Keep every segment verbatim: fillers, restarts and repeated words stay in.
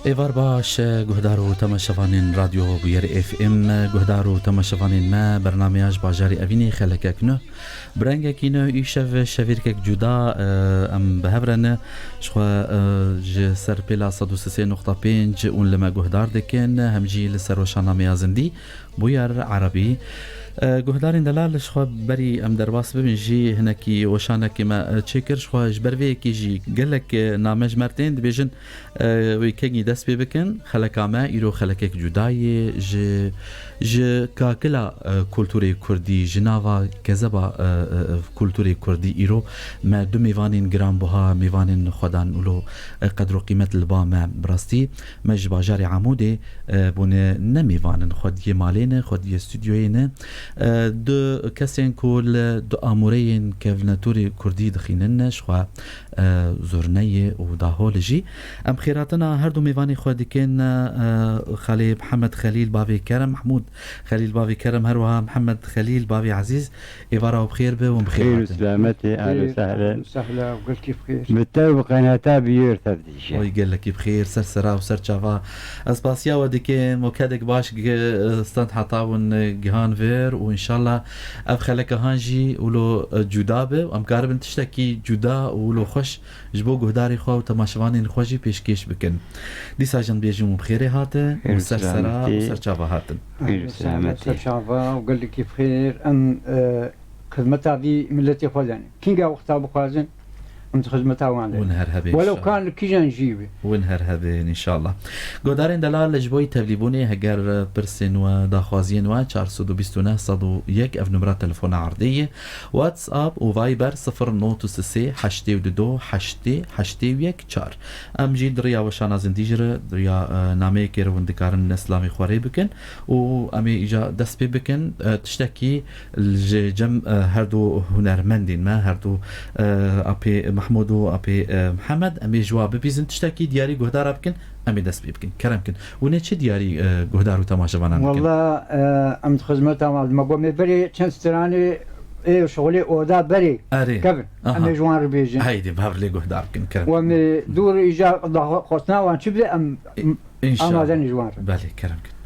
Êvar baş, guhdar û temaşevanên Radyo Bûyer F M, guhdar û temaşevanên me, bernameya ji bajarê Evînê xelekek nû. Bi rengekî nû, îşev şevîrkek cuda, e, em bi hev re ne. Ji xwe, e, ji ser pêla sed û sê nokta pênc ûn li me guhdar dikin, hem jî li ser weşannameya zindî. Bûyer Erebî. E, guhdarên delal, ji xwe berî em derbas bibin jî hinekî weşanekê me, e, çêkir. Ji xwe ji ber vê yekê jî gelek, e, name ji me re tên dibêjin, e, wê kengî dest pê bikin. Xeleka me îro xelekek cuda ye ji, ji kakila, e, kulturê kurdî, ji nava kezeba, e, e, kulturê kurdî îro me du mêvanên giranbuha, mêvanên xwedan û lo, e, qedr û qîmet li ba me bi rastî. Me ji bajarê Amûdê, e, bûne ne mêvan in, xwediyê malê ne, xwediyê stûdyoyê ne. E, du kesên ku li du amûreyên kevnetorê kurdî dixînin ne, ji xwe, e, zurneyê û dahol jî. Em xêratina her du mêvanê xwe dikin, e, xalê Mihemed Xelîl bavê Kerem, Mehmûd Xelîl bavê Kerem, her wiha Mihemed Xelîl bavê Ezîz. Êvara we bi xêr be û bi xêr Xêr û hatin. Selametê, ehlen û sehlen. Ehlen û sehlen, gelkî bi xêr. Bi te û bi qenata Bûyer tev dîşe. Oy, gelekî bi xêr, ser sera û ser çava. Ez spasiya we dikim, we kedek baş gi-, stand heta hûn gihan vir û înşallah ev xeleka han jî wilo, e, cuda be. Em karibin tiştekî cuda û wilo xweş ji bo guhdarê xwe û temaşevanên xwe jî pêşkêş bikin. Dîsa jî em bêjin we bi xêrê hatin û Xêr û ser sera û selametî. Ser çava hatin. Xêr û selametî. Ser çava û gelekî bi xêr. Em, e, xizmeta vî miletê xwe de ne. Kînga wexta bixwazin, em di xizmeta wan de ne. Win her hebê Welew înşallah. Kan li kîjan jî be. Win her hebê înşallah. Guhdarên delal, ji bo tevlîbûnê heger pirsên we, daxwaziyên we, çar sed û bîst û neh sed û yek ev numera telefona erdê ye. WhatsApp û Viber sifir nod û sê heştê û du heştê heştê û yek çar. Em jî di riya weşana zindî jî re, di riya, e, nameyekê re hûn dikarin silavê xwe rê bikin û em ê îca dest pê bikin. E, tiştekî ji cem, e, her du hunermendên me, her du, e, apê Mehmûd û apê, e, Mihemed, em ê ji wa bibîzin tiştekî diyarî guhdara bikin, em ê dest pê bikin. Kerem kin. Hûn ê çi diyarî, e, guhdar û temaşevanan bikin? Walla, e, em di xizmeta wan, me got me berê çend stranê ê şixulê oda berê Erê. Kevin. Aha. Em ê ji wan re bêjin. Heydê, bi hev lê guhdar bikin, kerem. Û em ê dûr îja xwestina wan çi bide, em Înşallah. Amade ne ji wan re. Belê, kerem kin.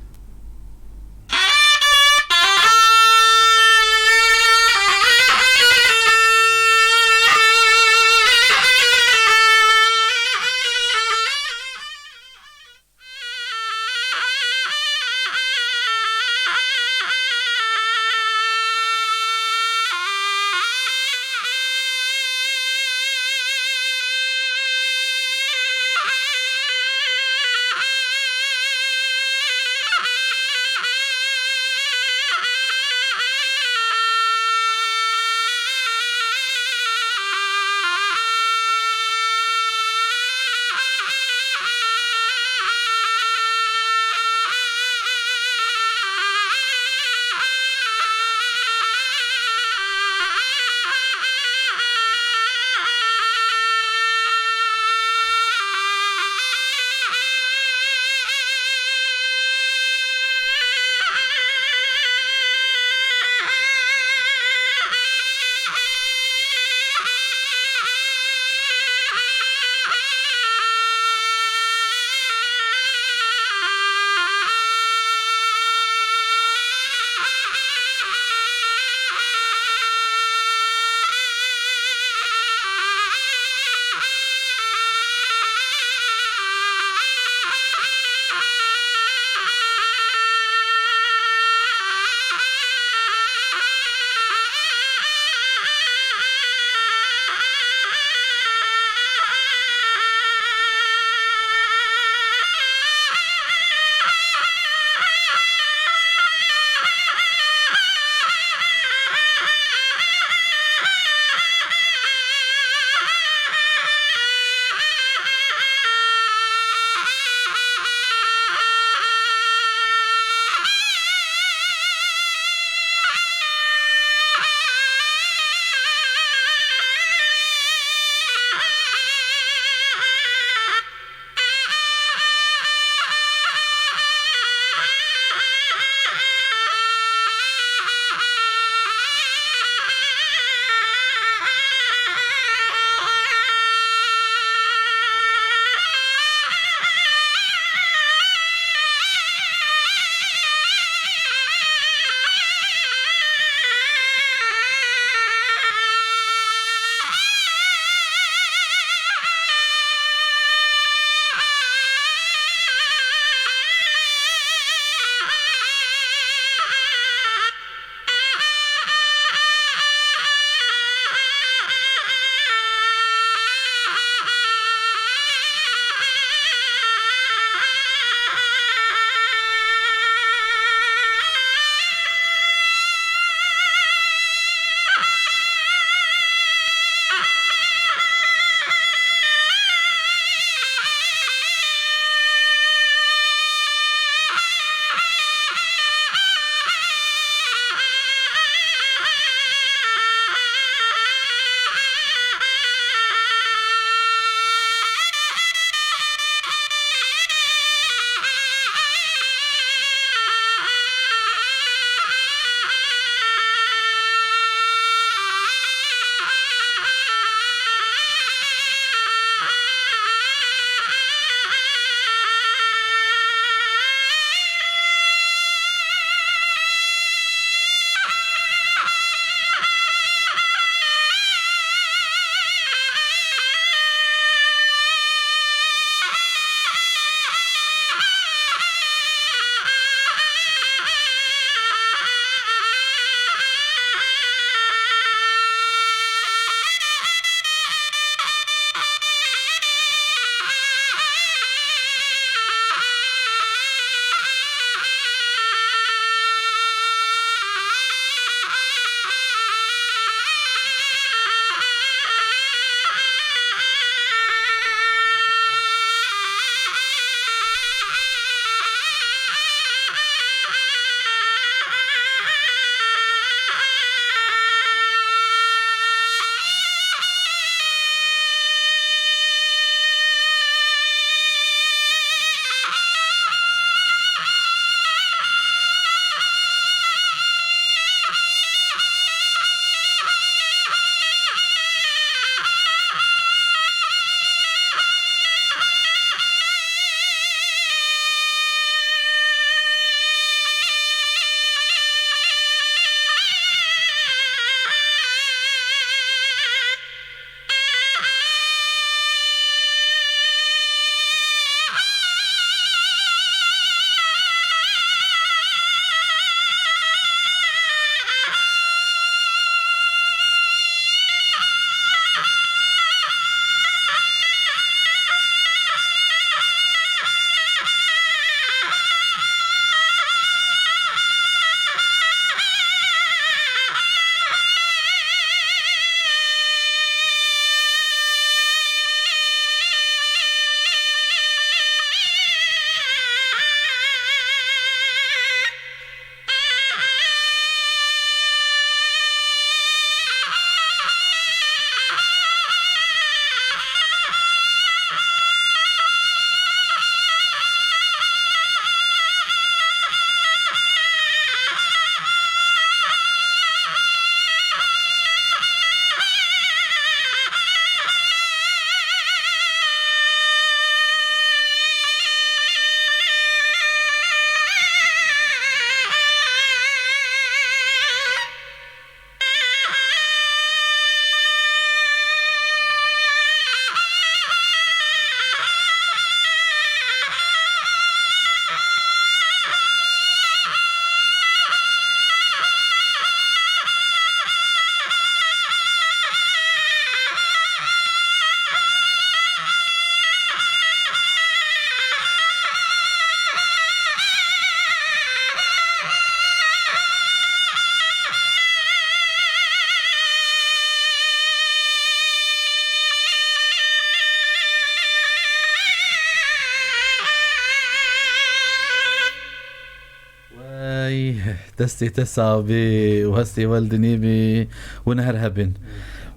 Destê te sax bê û hestê we li dinê bê û ne her hebin.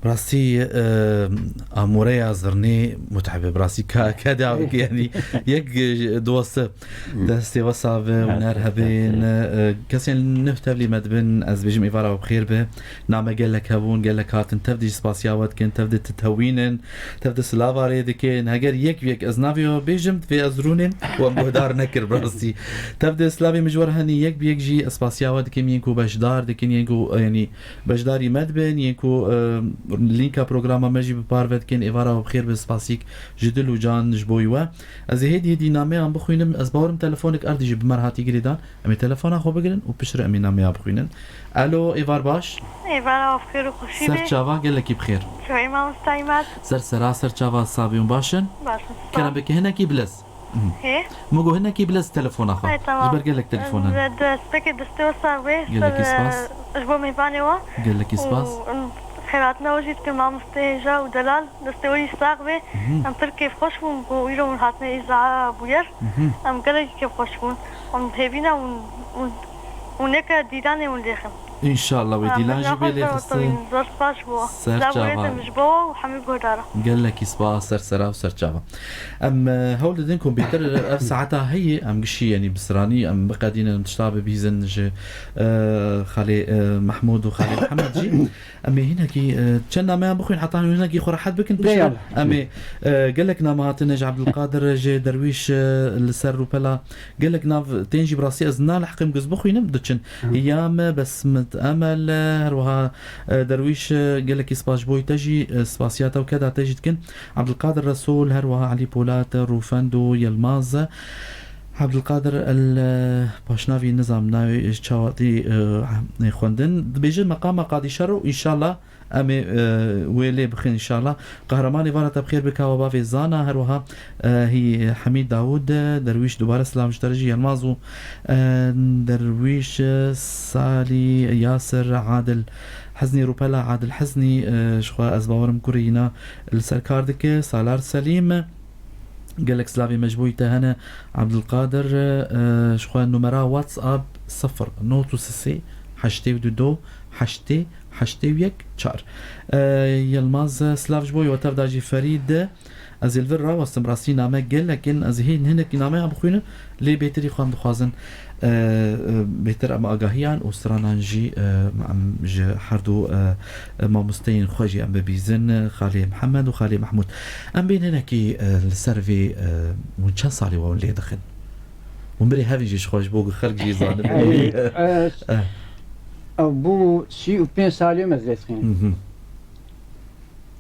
Bi rastî, e, amoreya zirnê muteheb e. Bi rastî ka, ka dawek yani yek, e, doste. Destê we sax be û ne her hebin. E, kesên nuh tevlî me dibin, ez bêjim êvara we bi xêr be. Name gelek hebûn, gelek hatin. Tev dî jî spasiya we dikin, tev dî titewînin. Tev de silava rê dikin. Heger yek bi yek ez navê we bêjim, divê ez rûnêm û em guhdar nekir bi rastî. Tev de silavê min ji we re henî yek bi yek jî ez spasiya we dikim, yên ku beşdar dikin, yên ku, yanî beşdarî me dibin, yên ku, e, lînka programa me jî bi parve dikin. Êvara we bi xêr be, spasîk ji dil û can ji bo we. Ez ê hêdî hêdî nameyan bixwînim. Ez bawerim telefonek erdî jî bi me re hatî girêdan. Em ê telefona xwe bigirin û piştre em ê nameya bixwînin. Alo, êvar baş. Êvara bi xêr û xweşî Ser be. Çava, gelekî bi xêr. Çavê mamosta Îmad. Ser sera, ser çava, sax bî hûn baş in? Baş in, sağ ol. Kerem bike hinekî bilez. Mhm. Hê? Min got hinekî bilez telefona xwe. Ay, tamam. Ji ber gelek telefon hene. Em, destpêkê destê we sax be. Gelekî Ser, spas. e, ji bo mêvanê we. Gelekî spas. Û, em, xêratina we jî dikin mamostê hêja û delal. Destê we jî sax be. Mhm. Em pir kêfxweş bûn ku îro hûn hatine îza bûyer. Mhm. Em gelekî kêfxweş bûn. Em hêvîna hûn, hûn, hûn neke dîlanê hûn lêxin. Înşallah wê Em dîlan jî bê lêxistin. Zor spas ji bo. Ser çava. Ji bo û hemî guhdara. Gelekî spas, ser sera û ser çava. Em, e, hewl didin ku bêtir ev saeta heye, em gişî, yanî bi siranî, em biqedînin, em tişta bibîzin ji, e, Xalê, e, Mehmûd û Xalê Mihemed jî. Em ê hinekî, e, çend nameyan bixwîn heta hûn hinekî xwe rehet bikin. Lê piştre ya. Em ê, e, gelek name hatine ji Ebdulqadir, ji Derwîş, e, li ser rûpela gelek nav tên jî bi rastî ez nalehqim giz bixwînim, diçin. Hı. Hiyam, Besmit Emel, e, her wiha, e, Derwîş, e, gelekî spas ji bo te jî, e, spasiya te û keda te jî dikin. Ebdulqadir Resûl, her wiha Elî Polat, Rûfend û Yilmaz. Abdulkadir El, e, paşnavî nizam navê çawatî, e, xwendin. Dibêje meqama Qadî Şero, înşallah em ê, e, wê lê bixin înşallah. Qehremanê vara te bi xêr bike, we bavê Zana, her wiha, e, hî Hemîd Dawud, e, Derwîş dubare silav ji te re jî Yilmaz û, e, Derwîş, e, Salî, Yasir, Adil Heznî, Rûpela Adil Heznî, e, ji xwe ez bawerim kurê yîna li ser kar dike, Salar Selîm. Gelek silavê me ji bo te hene, Abdulkadir, e, ji xwe numera WhatsApp sifir nod û sê heştê û du do heştê heştê û yek çar. E, Yilmaz, e, silav ji bo we, tev da jî Ferîd, e, ez ê li vir rawestim, rastî name gelek in, ez ê hê hinekî nameya bixwînim, lê bêtirî xwe em dixwazin, e, e, bêtir em agahiyan û stranan jî, e, em ji her du, e, e, mamosteyên xwe jî em bibîzin, e, Xalê Mihemed û Xalê Mehmûd. Em bên hinekî, e, li ser vê, e, hûn çend salî we hûn lê dixin? Hûn birê hevî jî ji xwe ji bo ku xelk jî zanibin. Ey, e, Eh. e, bû sî û pênc salî me lê dixin. Mhm.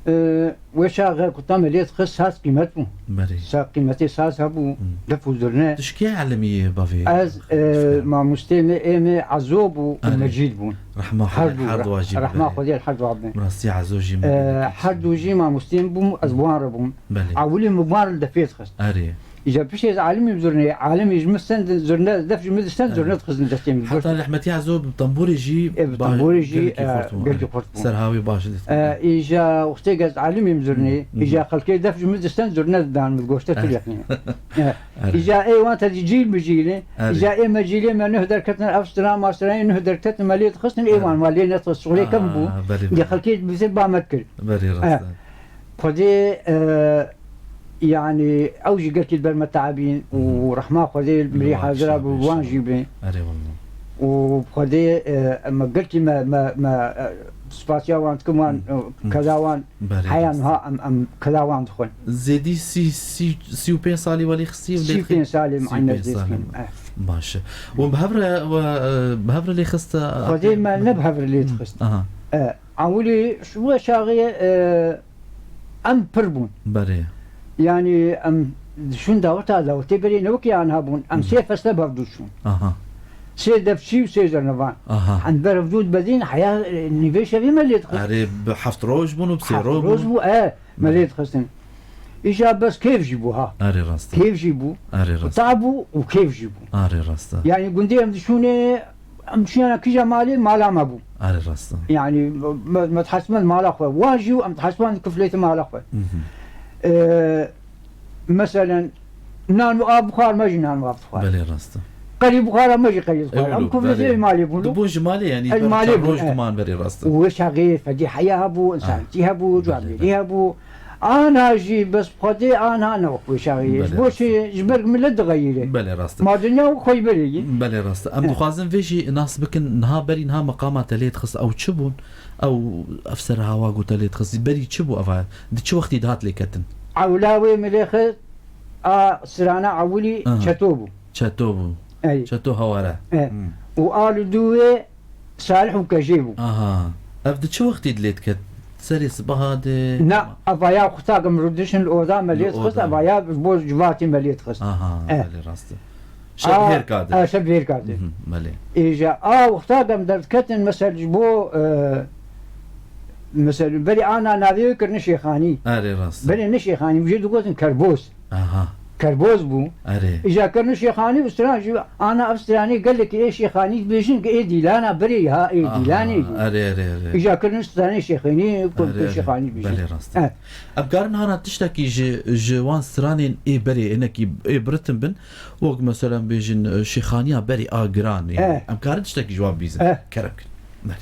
E, wê çaxê ku te me lê dixist saz qîmet bû. Berê. Sa-, qîmetê saz hebû, Hmm. def û zurne. Tu ji kê elimî yê bavê? Ez, e, mamostê me, ê me Ezo bû û Erê. Mecîd bûn. Rehma Her Xwedê du her re-, duwa jî rehma bibe. Xwedê her duwa bibe. Rastî Ezo jî E, min her du jî mamostê min bûn, ez bi wan re bûm. Belê. Ewilî min bi wan re li defê dixist. Erê. Îca piştê ez alimî bi zurneyê, alimî ji min stend zurne, def ji min distend Erê. Zurne dixistin destê min. Heta rehmetî Ezo bi temborê jî E, bi ba-, temborê jî, gelekî e, xurt bû. Gelekî Erê. Xurt bû. Ser hawê baş dît. E, îca wextê ez alimî bi zurneyê, Hı hı. Îca xelkê def ji min distend zurne didan min goşte Erê. Tirexnê. E, Erê. Îca ê wan te cîl bi cîlê, Erê. Îca ê me cîlê me nuh derketin, ev stran ma stranê nuh derketin me lê dixistin, ê Erê. Wan ma lê nedixist, şixulê kem bû. Aa, belê, Îca belê. Xelkê bize ba me dikir. Belê rast E. e. Xwedê, e, yanî ew jî gelkî li ber me teebîn û Hı hı. Rehma Xwedê mirî Li wan hazira kişa bi bê wan inşallah. Jî bê. Erê wallah. Û Xwedê, e, me gelkî me, me, me, e, spasiya wan dikim wan, Hı. e, Hı. Keda wan Berê heya rast. Niha em, em keda wan dixwin. Zêdî sî, sî, sî û pênc salî welî xistî û lê Sî û pênc salî Sî û pênc me ez lê salî. Dikim. Eh. Baş e. Û bi hev re, we, e, bi hev re lê xist, e, Xwedê me ne bi hev re lê dixist. Aha. E, Ewilî ji we çaxê, e, em pir bûn. Berê. Yanî em diçûn daweta, dawetê berê ne wekî aniha bûn. Em Hı. Sê feste bi hev diçûn. Aha. Sê defçî û sê zernevan. Aha. Em ber hev dû dibedîn, heya, e, nîvê şevî me lê dixist. Erê, bi heft roj bûn û bi sê Heft roj roj bûn. Bû, e, me Berê. Lê dixistin. Îja bes kêf jî bû ha. Erê rast e. Kêf jî bû. Erê rast e. Ta bû û kêf jî bû. Erê rast e. Yanî gundê em diçûnê, em diçûnê kîja malê, mala me bû. Erê rast e. Yanî me, me dihesiband mala xwe. Wan jî em dihesiband kiflêtê mala xwe. Mhm. Ee, meselen, nan û av bixwar, me jî nan û av dixwar. Belê rast e. Qerî Buxara me jî qerî Buxara. Em Ewlo, ku vê belê. Ê malê bûn. Dibûn ji malê, yanî Ê ji ber malê çend bûn, roj e. Diman berê rast e. Û wê çaxê fedîheya bû, Ah. Însanîtiya bû, Belê, cuwabdêriya bû. Ana jî bes xwedê ana ne wek wê çaxê ye. Ji Belê, bo rast e. Çi? Ji ber milet dixeyîre. Belê, rast e. Ma dinya wek xwe berê ye. Belê, rast e. Em Eh. dixwazin vê jî nas bikin, niha berî niha meqama te lê dixist ew çi bûn? Ew ev serhawa ku te lê dixist, berî çi bû eva? Di çi wextî dihat lêketin? Ewla wê milê xist a strana ewilî Aha. Çeto bû. Çeto bû. Ey. Çeto Heware. E. Hmm. Û a li dû wê Salih û Kejê bû. Aha. Ev di çi wextî dilê diket? Serê sibeha de? Na, evaya xwe tak em rûdişin li oda me Li lê dixist, oda. Evaya ji bo civatî me lê dixist. Aha, E. Belê rast e. A, Şevhêrka de. E, Şevhêrka de. Mhm, belê. Îja a wexta em derdiketin, mesela ji bo, e, mesela berî ana navê wê kirine Şêxanî. Erê rast e. Berê ne Şêxanî, jê digotin Kerboz. Aha. Kerboz bû. Erê. Îja kirine Şêxanî û stran jî ana ev stranê gelekî ê Şêxanî dibêjin ki ê Dîlana berê ha, ê Aha, Dîlanê jî. Erê, erê, erê. Îja kirine stranê Şêxanî, ku Erê, erê. Şêxanî dibêjin. Belê rast e. E. Em karin hana tiştekî ji, ji wan stranên ê berê, ênekî ê biritin bin, wek mesela bêjin, e, Şêxaniya berê a giran ê. E. Em karin tiştekî ji wan bîzin. E. Kerem kin. Belê.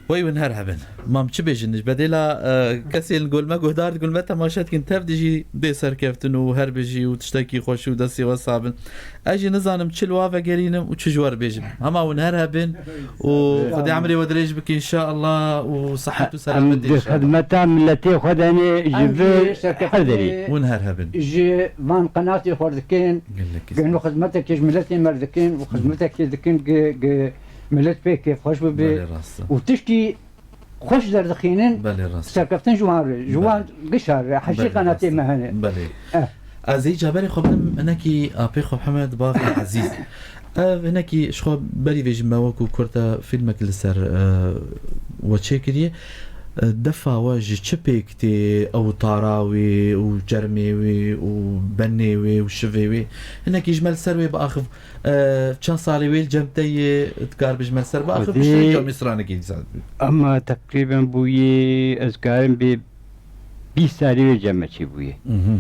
Wey win her hebin. Mam çi bêjin? Ji bedêla, e, kesên li gol me guhdar, di gol me temaşe dikin, tev dijî dê serkeftin û her bijî û tiştekî xweş û destê we sabin. Ez jî nizanim çi li wa vegerînim û çi ji we re bêjim. Hema win her hebin û Xwedê emrê we dirêj bike înşallah û sihet û Em selamet di înşallah. Xidmeta miletê xwe de ne ji Em vir jî her derî. serkeftinê Win her hebin. Ji van qenatê xwe dikin. Gelekî Geno xizmetekê ji miletê me dikin û xizmetekê dikin gi, gi milet pê kêfxweş bibe. Belê rast e. Û tişkî xweş derdixînin, Belê rast. serkeftin ji wan re, ji Belê. wan gişa re, hejî Belê qenatê rast. me hene. Belê. Eh. Ez ê caberê xwe bidim hinekî apê xwe Mihemed Bavê Ezîz. Ev hinekî ji xwe berî vê jî me wekû kurta fîlmek li ser, e, we çêkiriye. E, defa we ji çi pêk tê ew tara wê û çermê wê û benê wê û şivê wê? Hinekî ji me li ser wê biaxiv. E, çend salê wê li cem te yê, dikar bijme li ser biaxiv Xwedê piştre camî stranekê dîsa. Ama teqrîben bûyê, ez karim bê bîst salê wê cem me çêbûye. Mhm.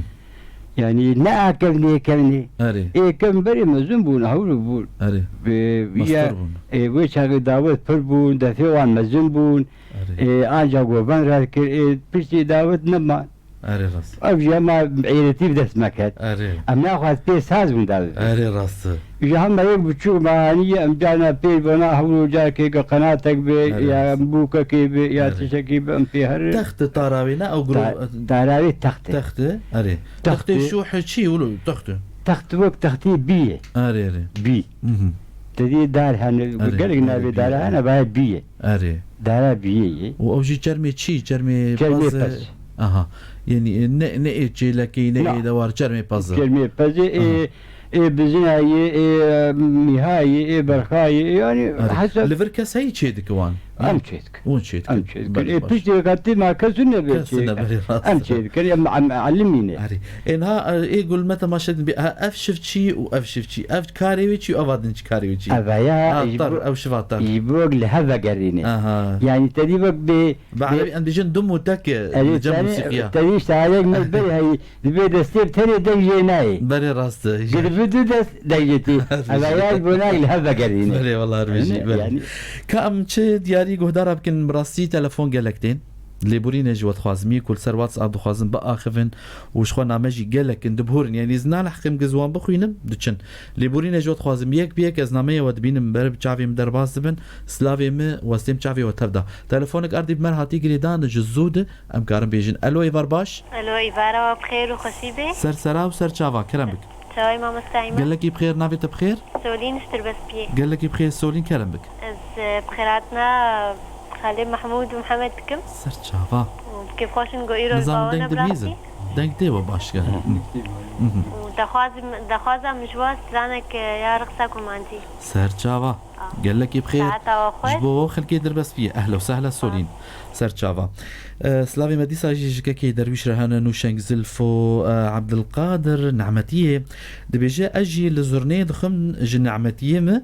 Yani ne a kevnê kevnê. Erê. Ê kevn berê mezin bûn, hewr bûn. Erê. Bi, Mestur ya, bûn. ê, wê çaxê dawet pir bûn, defê wan mezin bûn. Erê. Ê, anca goven re kir, ê, piştî dawet nema. Erê rast. Ev jî hema êretî bi dest me ket. Erê. Em naxwaz pê saz bûn dawet. Erê rast. Ji hema yek biçûk me anî, em carna pê bona hewlo carkê ke qenatek be, Erê ya rast. bûkekê be, ya Erê. tiştekê be, em pê herin. Text tarawê ne ew Ta-, gro-, tarawê text e. Text e, erê. Text Textê e. şûh çi wilo text e? Text wek textê bî ye. Erê, erê. Bî. Mhm. Te dî dar hene, Erê, gelek erê, navê bî, dara erê. hene, baye bî ye. Erê. Dara bîyê ye. Û ew jî çermê çi? Çermê Çermê pez e? pez. Aha. Yanî, e, ne, ne ê çêlekê, ne Na. ê dewar, çermê pez e. Çermê pez e, Aha. ê, ê bizina ye, ê, e, mîha ye, ê berxa ye, yani Erê. hesab Li vir kes heyî çê dike wan? Em çê dikin. Hûn çê dikin. Em çê dikin. Belê Ê baş. piştî katî ma kes ne be Kes çê. ne, belê rast. Em çê dikin, em, em, elimîne. Erê. Ê niha, e, ê gul me temaşe din bê, ha, ev şivçî û ev şivçî. Ev karê wê çi û ev din çi karê wê çi? Eva ya, Ha, ji tar, bo-, ew şiva tar. ji bo li hev vegerîne. Aha. Yani te dî wek bê, Bi bê erebî em dibêjin dum û tek e Erê, li cem tenê, musîqiya. tenê işte alek me ber heyî, dibê destê bi tenê deng jê nayê. Berê rast e. Gir bi du dest deng jê tê. Eva ya ji bo nak li hev vegerîne. Berê wala her bijî, Yani, berê. yani. Ka em çi diyarî guhdara bikin, bi rastî telefon gelek tên. Lêborînê ji we dixwazim, yê ku li ser WhatsApp dixwazin biaxivin û ji xwe name jî gelek in, dibihûrin. Yanî ez nalehqim gi ziwan bixwînim, diçin. Lêborînê ji we dixwazim, yek bi yek ez nameyê we dibînim, ber bi çavê min derbas dibin, silavê min westêm çavê we tev da. Telefonek erdî bi me re hatî girêdan, ji zû de em karin bêjin. Elo, êvar baş? Elo, êvara we bi xêr û xweşî be. Ser sera û ser çava, kerem bik. Çaway mamostayê me. Gelekî bi xêr, navê te bi xêr? Solîn ji Tirbespiyê. Gelekî bi xêr Solîn, kerem bik. Ez, e, bi xêrhatina Xalê Mehmûd û Mihemed dikim. Ser çava. Û bi kêfxweş in ku îro li Nizanim ba we deng ne bi rastî. dibîzin. Deng tê we baş kere. Mhm. Û daxwazim, daxwaza min ji we stranek, e, ya riqsa kurmancî. Ser çava. Gelekî bi xêr. Saeta we xweş. Ji bo we xelkê Dirbespiyê. Ehla û sehla Solîn. Ser çava. E, silavê me dîsa jî ji kekê Derwîş re hene, Nûşeng Zilfo, e, Ebdilqadir Nehmetiyê. Dibêje, ez jî li zurneyê dixwim ji Nehmetiyê me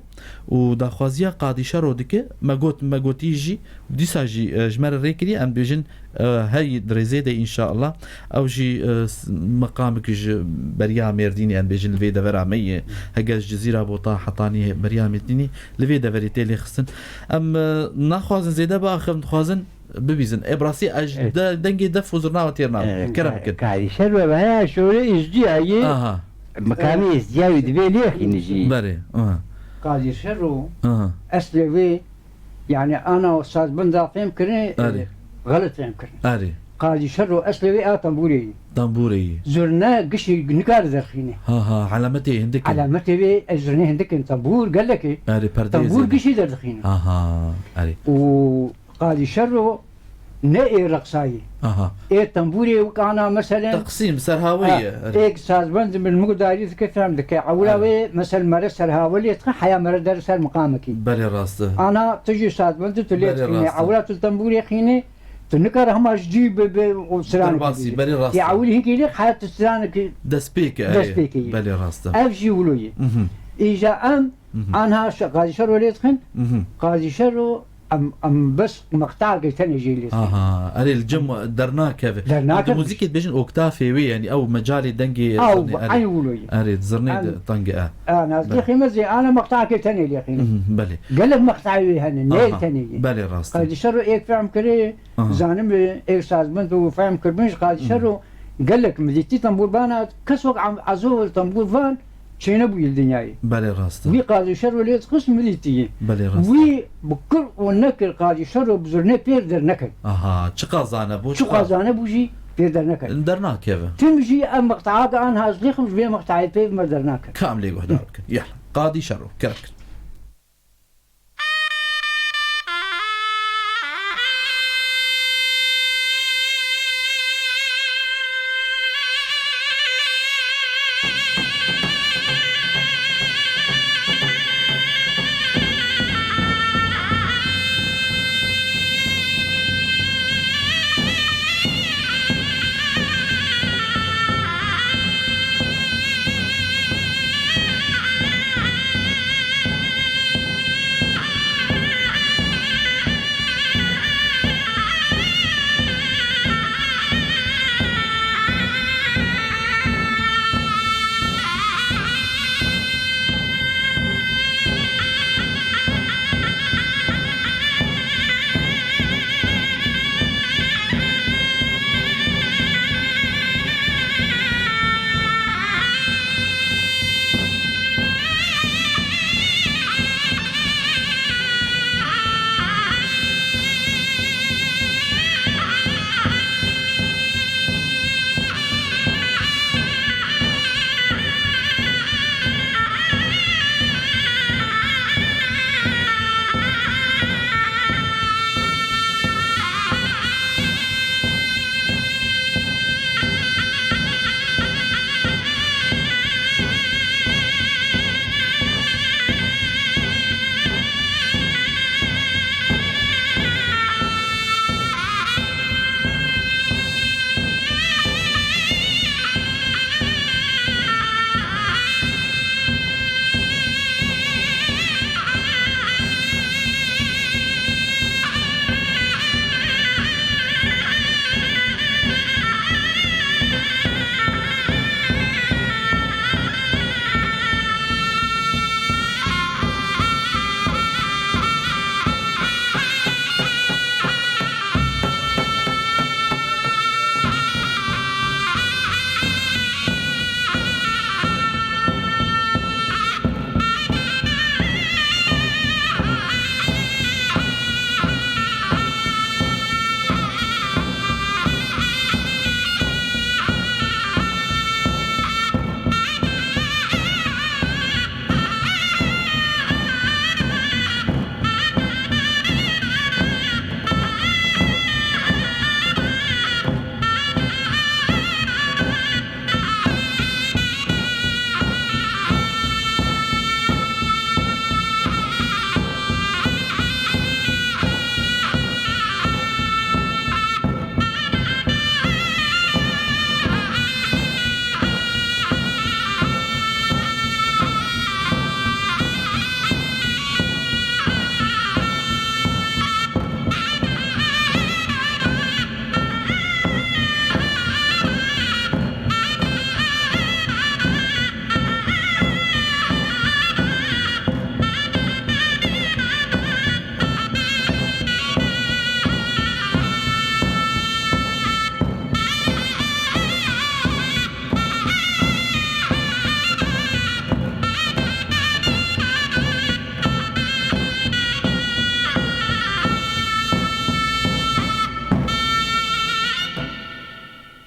û daxwaziya Qadî Şero dike. Me got, me gotî jî, dîsa jî, e, ji me re rê kiriye, em dibêjin, e, hey di rêzê de înşallah. Ew jî, e, s-, meqamik ji beriya Mêrdînê, em bêjin li vê devera me ye. Hege ji Cizîra Bota hetanî beriya Mêrdînê li vê deverê tê lêxistin. Em, e, naxwazin zêde biaxivin, dixwazin bibîzin. Ê bi rastî ez Evet. de-, dengê def û zurna we têr nabim. Evet, Kerem ka-, bikin. Kadî Şero veya şorê îzdiya ye. Aha. Mikamê Evet. îzdiya wî divê lêxîne jî. Berê. Aha. Kadî Şero Aha. eslê wê Yani ana sazbenda fêm kirin, Erê. e, xelet fêm kirin. Erê. Qazî Şero eslê wê a tembûrê yî. Tembûrê yî. Zurne gişî nikare derxîne. Ha, ha, alametê hindik in. Alametê wê, e, zurne hindik in. Tembûr gelek e. Erê, perdeyê Tembûr zêde. gişî derdixîne. Ha, ha, erê. Û Qazî Şero ne ê reqsayî. Aha. Ê tembûrê wek ana meselen. Teqsîm, serhawê Ha, ye. Erê. êk sazbend min mudarî dike, fem dike. Ewla Erê. wê, mesel, mere serhawelê dixin, heya mere der ser miqamekî. Belê rast e. Ana tu jî sazbend tu lê Belê dixînê. rast e. Ewla tu tembûrê xînê, tu nikare hema ji cî bi, bi û stranekî Derbasî, bî. belê rast Ya e. ewil hinkî lê heya tu stranekî Destpêk e, erê. destpêkê ye. Belê rast e. Ev jî wilo ye. Mhm. Îja em Mhm. anha şe-, Qazî Şero lê dixin. Mhm. Qazî Şero Em, em bes meqtayekê tenê jê lê dixin. Aha, erê, li cem dernakeve. Dernakeve. Em di muzîkê dibêjin oktafê wê, yanî ew mecalê dengê Ew, zirnê, erê. Eyn wilo ye. Erê, zirnê Em, de tengê e. A, naz Belê. lêxî me zê, ana meqtayekê tenê lêxî. Mhm, belê. Gelek meqtayê wê hene, ne Aha, tenê ye. belê, rast e. Qadî Şero êk fehm kirê, Aha. zanim êk sazmend û fehm kirmij Qadî Mhm. Şero gelek mi dîtî tembûrbana, kes wek Am-, Ezo tembûrvan, çênebûyî li dinyayê. Belê rast e. Wî Qazî Şero lê dixist, min dîtî. Belê rast e. Wî bi kir û nekir Qazî Şero bi zirnê pêr derneket. Aha, çiqas zane bû, Çiqas çiqas zane bû jî pêr derneket. Dernakeve. Tim jî em meqtayeke an hazirlêxim ji vê meqtayê pê me dernake. Ka em lê guhdar bikin. Yala. Qadî Şero, kerem kir.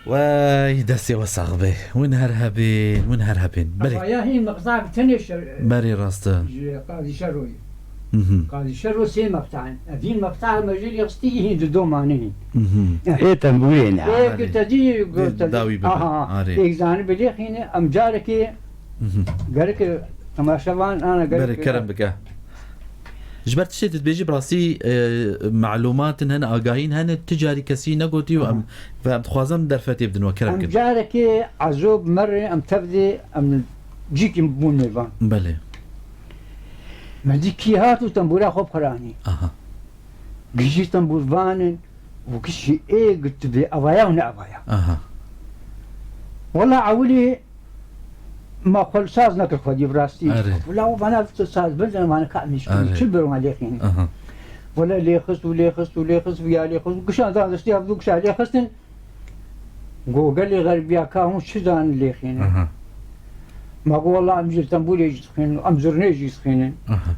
Wey, destê we sax be. Win her hebên, win her hebên. Belê. Evaya hîn meqtak tenê şer-, Berê rast e. ji Qazî Şeroyê. Mhm. Qazî Şero sê meqta in. Ev hîn meqta me jê lê xistî hîn di domanê hîn. Mhm. Ê tembûrê ne. Ê Belê. gotedî, Dê gotedî. dawî bibe. Aha. Arê. Êk zanî bilêxîne, em carekê Mhm. gerek temaşevan, ana gerek Berê, kerem bike. Ji ber tiştê tu dibêjî bi rastî, e, melumatin hene, agahîn hene, tu carî kesî negotî û em, Aha. ve em dixwazin derfetê bidin we, kerem Em kin. carekê Ezo bi me re, em tev de, em cîkî bûn mêvan. Belê. Me dî kî hat û tembûra xwe bi xwe re anî. Aha. Gişî tembûrvan in û gişî ê gitibê avaya û ne avaya. Aha. Wela ewilî ma xwe li saz nekir xwedî bi rastî. Erê. Wela o vana tu saz bin, vana ka mişkî, Erê. çil bir wan lêxînin. Aha. Wela lêxist û lêxist û lêxist û ya lêxist û gişan dan destî hevdû gişa lêxistin. Go gelê xeribiya ka hûn çi zanin lêxînin. Aha. Ma go wela em jî tembûrê jî dixînin, em zurnê jî dixînin. Aha.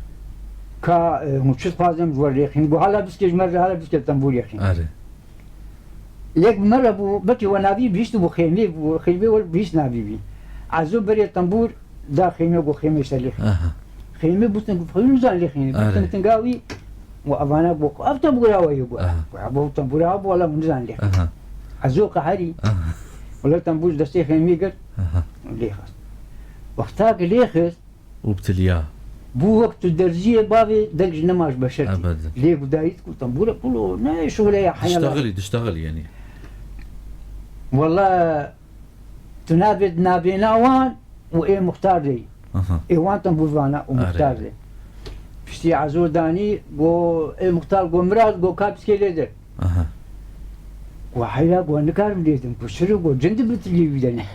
Ka, e, hûn çi dixwazin em ji we lêxînin. Go hala biskê ji me re, hala biskê tembûr yexîn. Erê. Yek bi me re bû, belkî we navî bihîst bû xêmê bû, xêmê we bihîst navî bî. Ezo berê tembûr da xêmê, go xêmê ser lêxîn. Aha. Xêmê bûtin, go xêmê nizan lêxîn. Erê. Bûtin tinga wî, we evana go, ev tembûra we ye go. Aha. Go ev tembûra we bû, wela min nizan lêxîn. Aha. Ezo qeherî. Aha. Wela tembûr ji destê xêmê girt. Aha. Lêxist. Wexta ki lêxist, û bi tiliya. Bû wek tu derziyê bavê deng ji nema ji beşer tî. Ebeden. Lê gudayî ku tembûre kulo ne şuleya heyala. Diştexilî, diştexilî yani. Wela tu nabê nabêna wan û ê muxtar de. Aha. Ê wan tembûrvana û Are. muxtar de. Piştî ezo danî go ê muxtar go miraz go ka piskê lê de. Aha. Go heyra go nikarim lêdim, go şiro go cindi bitilî wî de ne.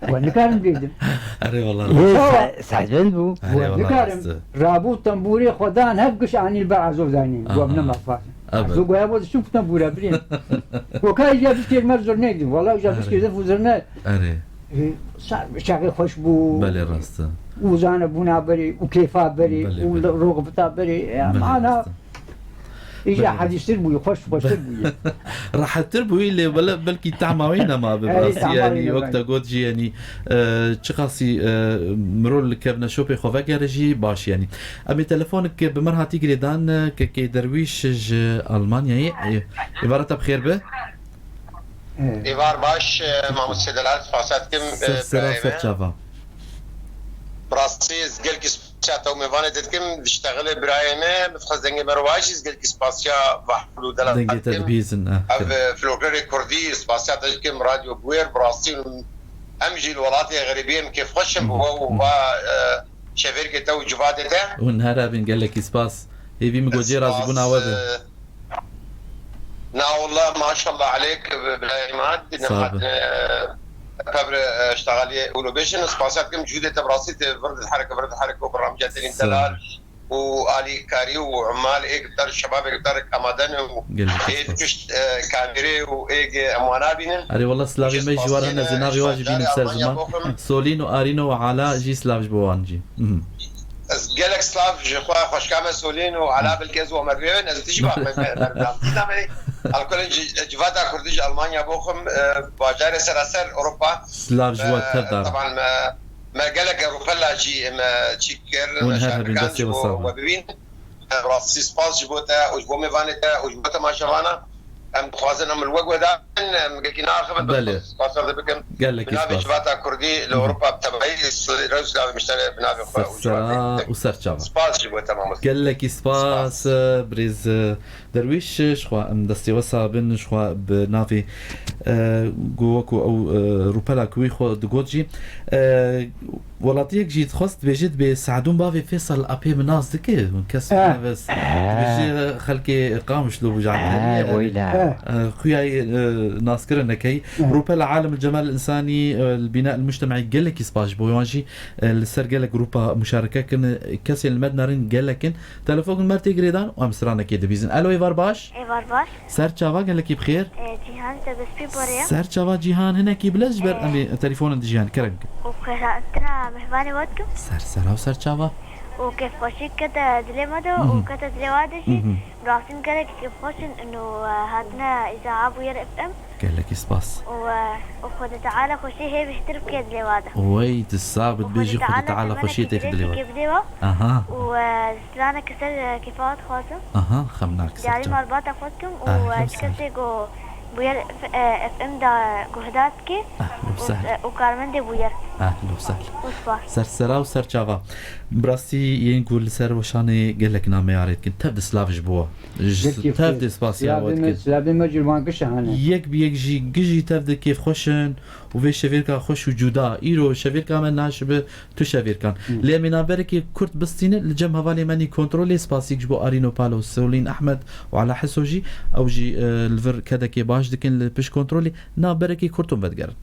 Go nikarim lêdim. Erê wala Yê rast. Sa-, Sehbend bû. Erê Go wala nikarim. rast. Rabû tembûrê xwe dan hev giş anî li ber ezo danîn. Aha. Go em nema fazin. Evet. Ezo go ya bo çi tembûra bilîn. Go ka îja biskêr mer zurneydim. Wala îja Erê. biskêr zef û zurne. Erê. E, sa-, çaxê xweş bû. Belê rast e. Û zane bûna berê, û kêfa berê, Belê, û belê. roxbita berê. E, Belê mana rast e. Îja Belê. hadîstir bûyî, xweş, xweştir bûyî. Rehettir bûyî, lê bele-, belkî tahma wî nema bi Erê, rastî, tahma yanî, wî wek nema. te got jî, yanî, e, çiqasî, e, mirov li kevneşopê xwe vegere jî baş, yanî. Em ê telefonik bi me re hatî girêdan, e, kekê Derwîş ji Almanyayê. E, êvara te bi xêr be. Evet. Êvar baş, e, mamoste Delal, spasiya dikim, e, Ser sera birayê ser me. çava. Bi rastî ez gelkî spasiya te û mêvanê te dikim, diştexilê birayê me, min dixwest dengê me re wajî, ez gelkî spasiya Bahrul û Delal Dengê te dikim. dibihîzin, eh, Ev, kirin. e, folklorê kurdî, spasiya te dikim, Radyo Bûyer, bi rastî em jî li welatê xerîbiyê em kêfxweş in, bi Mhm. we û Mhm. va, e, şevêrkê te û civadê te. Hûn her hebin, gelekî spas. Hêvî min got jê razîbûna we be. Spas, e, Na wallah, maşallah aleyk, birayê me. Sağ ol. Nehat, e, pevre, e, iştexaliyê ûlo bêjin. Spasiya dikim, cûdê te bi rastî tê vir diherike, vir diherike û bi ramca tenî Sağ ol. delal û alîkarî û umal ê guhdar, şebabê guhdar amade ne û Gelek ê spas. dikişt, e, kamîrê û ê ge em wana bînin. Erê, wallah, silavê me ji war hene, ez ê navê wan jî bînim ser ziman. Solîn û Arîno û Ala jî silav ji bo wan jî. Mhm. Ez gelek silav ji xwe xweşka me Solîn û Ala, belkî ez û Omer bêwin, ez û tu jî ba me, me, me, me, me, me, alkolên ci-, civata Kurdî ji Almanya boxim, e, bajarê seraser Ewropa. Silav ji we tev darim. Taban me, me gelek Ewropela jî me çî kir, Hûn me her hebin, şarikan destê ji we bo sağ bin. we bibîn. Rastî spas ji bo te û ji bo mêvanê te û ji bo temaşevana. Em dixwazin em li we guhdarin, em gelkî naxivin, Belê. spas dikim. Gelekî Bi navê spas. Civata Kurdî li Hı hı. Ewropa bi tevayî, rew silavê miştere bi navê xwe Ser û sera civatê. û ser çava. Spas ji bo te mamoste. Gelekî spas, Spas. e, birêz, e, Derwîş, e, ji xwe em destê we sağ bin, ji xwe bi navê, e, ku wekû ew, e, rûpela ku wî xwe digot jî, e, Welatiyek jî dixwest dibêje, dibê Se'dûn bavê Fêsal apê min nas dike. Kes Eh. navê s-, Eh. dibêje xelkê Qamişlo bû ji Eh, Ankariyê. weyla. Eh. Eh, xuya, eh, naskirin nekey. Eh. Rûpela Alim Cemal Însanî, eh, li Bîna el Mujtema'î gelekî spas ji bo wan jî, eh, li ser gelek grûpa muşareke kirin. Kesên li me dinarin gelek in. Telefon li me tê girêdan û em stranekê dibîzin. Alo, êvar baş? Êvar baş. Ser çava, gelekî bi xêr. E, Cîhan, te destpê parê ye. Ser çava Cîhan, hinekî bilez ji ber E. em ê telefonên dijî, kerem ke. Û xêrhatina mehvanê we dikim. Ser sera û ser çava. Û kêfxweşî kete dilê me de û Mhm. kete dilê we de jî. Mhm. Rastîn gelek kêfxweş in û, e, hatine îzaha Bûyer F M. Gelekî spas. Û, e, û Xwedê Teala xweşî hê bêhtir bike dilê we de. Wey, tu sax bit, Û bêjî Xwedê Teala xweşiyê tê dilê we. Aha. Û, e, straneke ser, e, kêfa we dixwazim. Aha, xem nak ser Diyarî çav. malbata xwe dikim û, Ah, e, hem çi sar. kesê ku Bûyer F-, e, F M da guhdar dike Ah, û, sar. e, û karmendê Bûyer. Ehlo sehl. Hoş baş. Ser sera û ser çava. Bi rastî yên ku li ser weşanê gelek nameyarê dikin. Tev de silav ji bo we. Ji Gelkî tev xêr. de spasiya we Silavê me, dikin. Silavê me ji wan giş e hene. Yek bi yek jî gijî tev de kêfxweş in û vê şevêrka xweş û cuda. Îro şevêrka me naşibe tu şevêrkan. Hı. Lê em ê navberekî kurt bistînin, li cem hevalê me nî kontrolê, spasîk ji bo Arîno Palo, Solîn Ehmed û Ala Heso jî, ew jî, e, li vir kedekê baş dikin li pişt kontrolê. Navberekî kurt hûn vedigerin.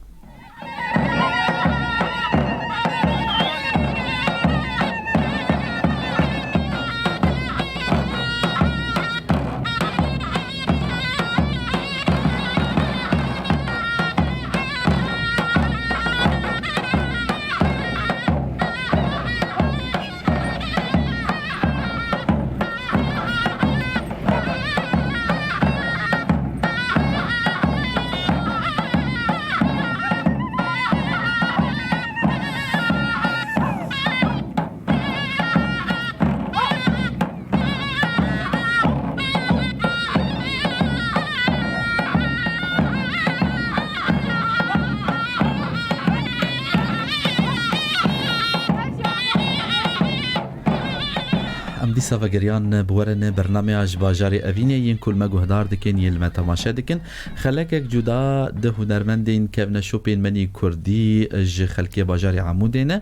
Em dîsa vegeriyan bi we re ne bernameya ji bajarê Evînê yên ku li me guhdar dikin, yên li me temaşe dikin. Xelekek cuda di hunermendên kevneşopên me nî kurdî ji xelkê bajarê Amûdê ne.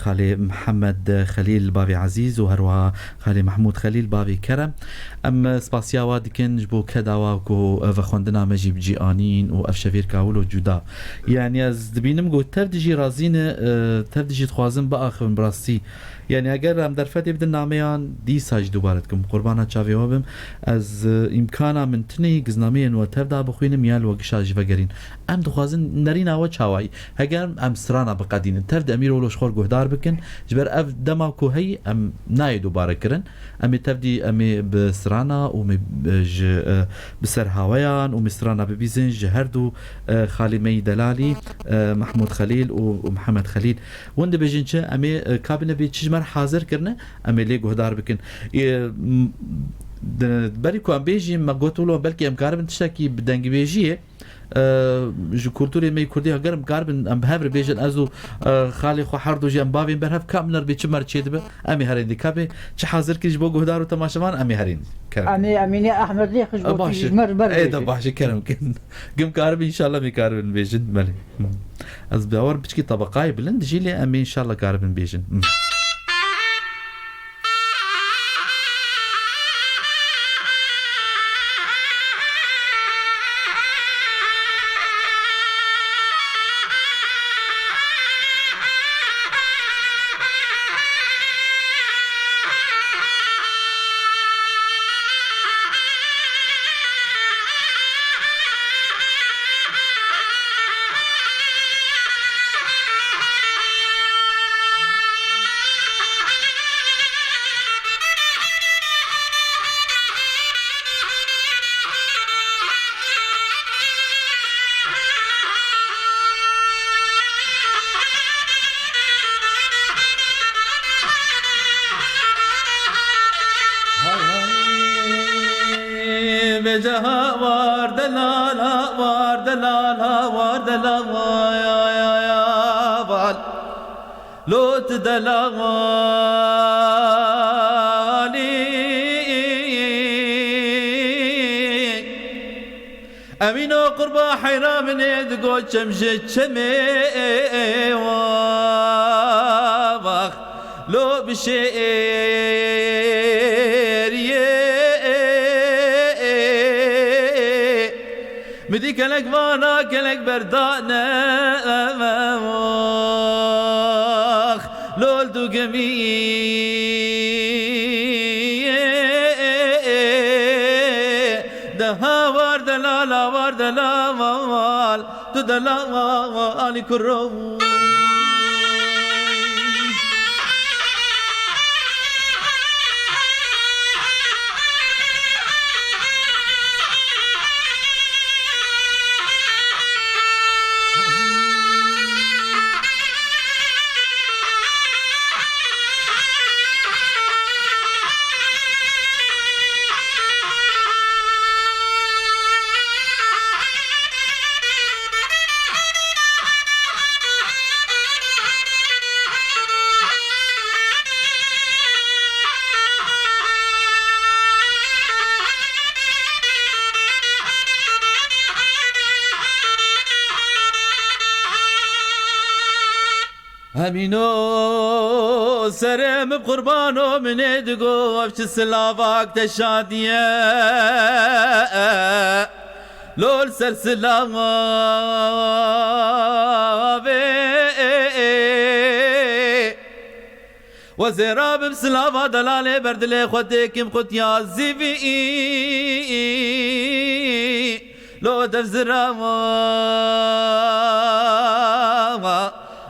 Xalê Mihemed Xelîl bavê Ezîz û herwiha xalê Mehmûd Xelîl bavê Kerem. Em spasiya wa dikin ji bo keda wa ku vexwendina me jî bi cî anîn û ev şevêrka wilo cuda. Yani ez dibînim ku tev dijî razî ne, tev dijî dixwazin biaxivin bi rastî. Yani eger em derfetê bidin nameyan dîsa jî dubare dikim. Qurbana çavê we bim. Ez, e, îmkana min tinê giznameyên we tev da bixwînim ya li we gişa jî vegerîn. Em dixwazin nerîna we çawayî. Heger em strana biqedînin, tev de em îro wilo ji xwe re guhdar bikin. Ji ber ev dema ku heyî em nayê dubare kirin. Em ê tevdî em ê bi strana û em ê, e, ji, e, bi ser haweyan û em ê strana bibîzin ji her du, e, xalê me yî delalî, e, Mehmûd Xelîl û, û Mihemed Xelîl. Hûn dibêjin çi? Em ê, e, kabine bê çi ji me re hazir kirine, em ê lê guhdar bikin. Ê, m, di, berî ku em bêjîn, me got wilo belkî em karibin tiştekî bi dengbêjiyê, e, ji kulturê me yê kurdî heger em karibin, em bi hev re bêjin, ez û, e, xalê xwe her du jî em bavên ber hev, ka min re bê çi me re çêdibe, em ê herên dî. Ka bê çi hazir kir ji bo guhdar û temaşevan, em ê herên dî. Kerem. Em ê, em ê nê Ehmed lê xij E, û baş e. ji me re ber Ê, de bêje. Baş e, kerem kin. Gim karibin, înşallah em ê karibin bêjin. Belê. Ez bawer piçkî tebeqayê bilind jî lê em ê înşallah karibin bêjin. Hmm. Hay hay. Bêje ha war delal, ha war delal, ha war delal, ya, ya, ya, val. Lo tu delalî. Evîno qurba heyra min ê digo çem ji çemê vax. Lo bi şêriyê mi dî kelek vana kelek berdane vax. Lol du gemî de ha war delala war delal, tu delal kuro. Hemîno serê min qurbano, min ê digo ev çi silavak te şadiye. Lol ser silavê. Wezê rabim silava delalê ber dilê xwe têkim qutiya zîvî. Lo dev zira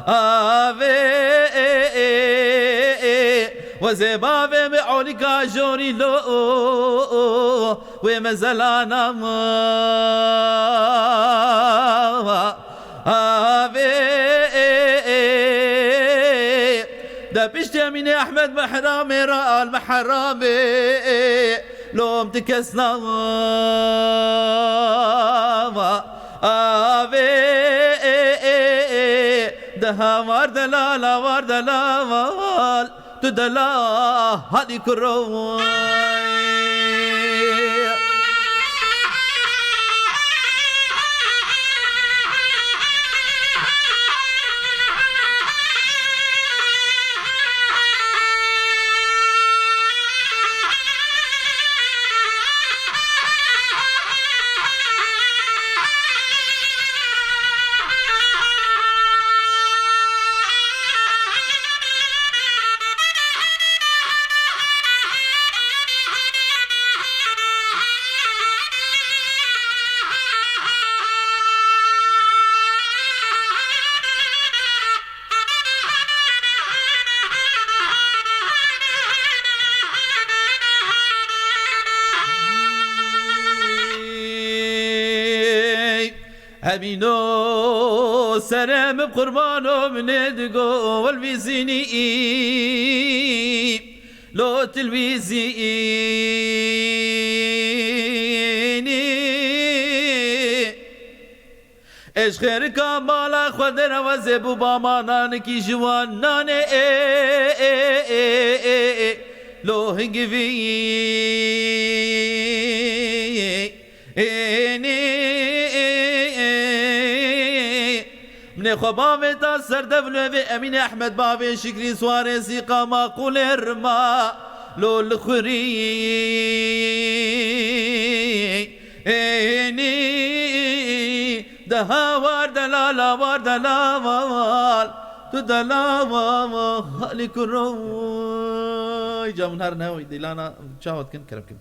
avê. Wezê bavê mi olîka jorî lo wê mezelana avê. De piştê Emînê Ehmed Mehramê re al Mehramê lom ti kes nava avê. De hawar delal, hawar delal. Tu dela hadî kuro. Hemîno serê min qurbano, min ê digo welvîzînî. Lo tilvîzînî. Ê ji xêrika mala xwe derewezê bû bamananikî ji wan nanê ê, ê, ê, ê, ê, ê. Lo hingivî. Ênî, minê xwe bavê ta ser dev lêvê Emînê Ehmed bavê Şikrî Swarê Sîqa Maqûlê Rima lo li xurî. Ênî, de hawar delal, hawar delal, tu delal halî kuro. Ca min her ne dîlana çawa dikin, kerem kin.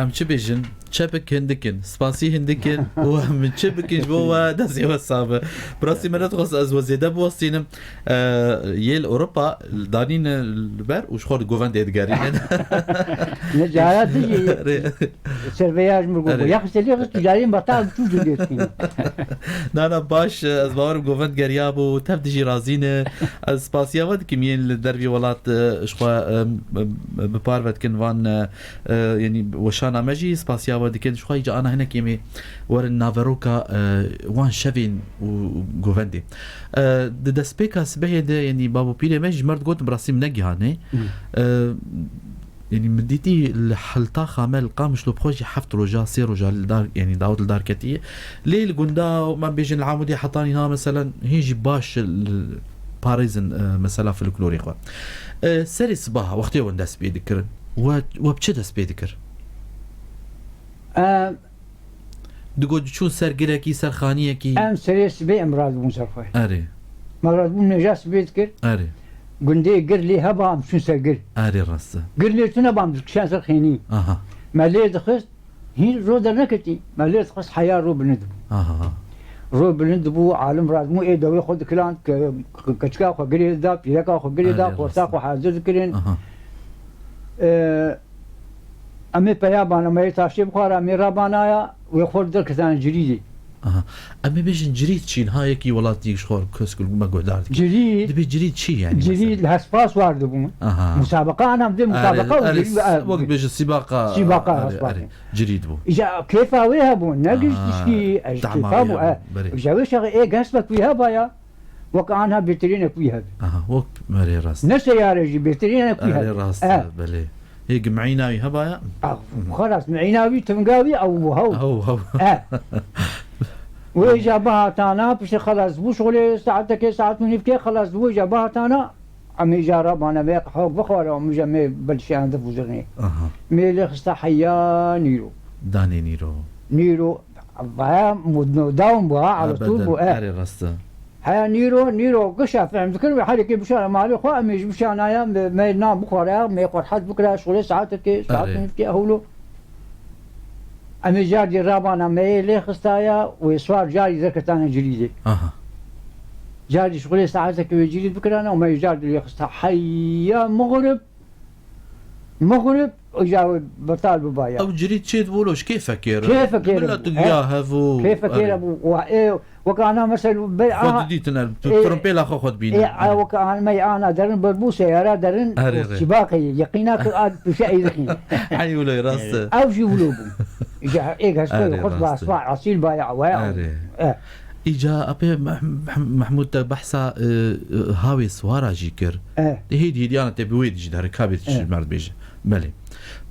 Em çi bêjin? Çepik hindik in, spasî hindik in û em çi bikin ji bo we destê we sax be. Bi rastî me nedixwest ez we zêde biwestînim. Eee, yê li Ewropa danîne li ber û ji xwe li govendê digerînin. Ne cara tu jî Erê. Serveya ji min got, Erê. Yaxşî lê xist tu carên betal tu jî lê dikî. Na, na, baş, ez bawerim govend geriya bû, tev dijî razî ne. Ez spasiya we dikim yên li dervî welat, e, ji xwe, e, bi parve dikin van, e, e, yanî weşana me jî spasiya we dikin. Ji xwe îca ana hinek em ê werin naveroka, e, wan şevên û govendê. E, di destpêka sibehê de, yanî bab û pîrê me ji me re digotin, bi rastî min negihane. Hmm. E, Yanî min dîtî li Hiltaxa me li Qamişlo bi xwe jî heft roja, sê roja li dar, yanî dawet li dar ketiye. Lê li gunda, me bêjin li Amûdê heta nîha meselen hîn jî baş li parêzin, e, mesela folklorê xwe. E, serê sibaha wextê wan dest pê dikirin. We, we bi çi dest pê dikir? Em, Digot çûn ser girekî, ser xaniyekî. Em serê sibê em radibûn ser xwe. Erê. Me radibûn nêja sibê dikir. Erê. Gundê gir lê heba em çûn ser gir. Erê rast e. Gir lê tune ba em dikişan ser xênî. Aha. Me lê dixist, hîn ro derneketî. Me lê dixist heya ro bilind bû. Aha. Ro bilind bû, alim radibû ê dewê xwe dikilan, ke-, ke-, keçika xwe girê da, pîreka xwe girê da, Erê xorta rast e. Xwe hazir dikirin. Aha. Ee, Em ê peya bana, me yê taştê bixwara, em ê rabanaya, wê xwe derketane cirîdê. Aha. Em ê bêjin cirîd çi? Ha yekî welatî ji xwe kes ku me guhdar dike. Cirîd, Dibê cirîd çi yani cirîd mesela? Li hespas war dibûn. Aha. Musabeqa anam dê musabeqa û Erê, cirîd, erê, e, wek bêje sîbaqa, sîbaqa erê, hespas. Erê, cirîd bû. Îja kêfa wê hebû, ne giş Aha, tişkî, ez tahma kêfa wê bû, hebû, e. Berê. Îja wê şexê ê gesmek wî hebaya. Wek anha bêtirînek wî hebe. Aha, wek merê rast. Ne seyare jî bêtirînek wî hebe. Erê rast, Eh. Belê. Hê gi meîna wî hebaya? Ah, xelas, meîna wî, tinga wî, ew bû, hew. Hew, hew. Eh. Wê îja bihatana, piştî xelas bû şixulê saetekê, saet û nîvkê xelas bû, îja bihatana, em îja rabana, me qehwe bixware, em îja me belşiyan difuzirnê. Aha. Me lê xista heya nîro. Danê nîro. Nîro, vaya mudno dawn bû, ha, Ha, ala tûl bû, eh. Erê rast e. Heya nîro, nîro gişa fehm dikin wê herêkê bişana malê xwe, em ê ji bişanaya me, me nan bixwara, me xwe rehet bikira, şixulê saetekê, saet Erê. Nîvkê hewlo. Em ê car dî rabana me yê lê xistaya, wê swar carî derketane cirîdê. Aha. Car dî şixulê saetekê wê cirîd bikirana û me yê car dî lê xista heya mixrib, mixrib, îja wê betal bibaya. Ew cirîd çê dibû lo ji kêfekê re. Kêfekê re Bila bû, tu he. Giya hev û Kêfekê re Erê. Bû. Wa ê Wek ana mesel ber Xwe aha, didîtin el, tu e, trompêla xwe xwe dibînin. E, a, wek ana me ana derin berbû seyara derin, Erê, erê. Sibaqê yeqîna tu a pişe ey dixîn. Hey wilo rast e. Ew jî wilo bû. Îca ê geşkoyê Erê, xwe rast e. Asfa asîl baya awaya. Erê. E. Îca apê Meh-, Meh-, Mehmûd te behsa, e, e, hawê swara jî kir. E. Hêdî hêdî ana te bi wê dijî de rikabê E. Ji mer dibêje. Belê.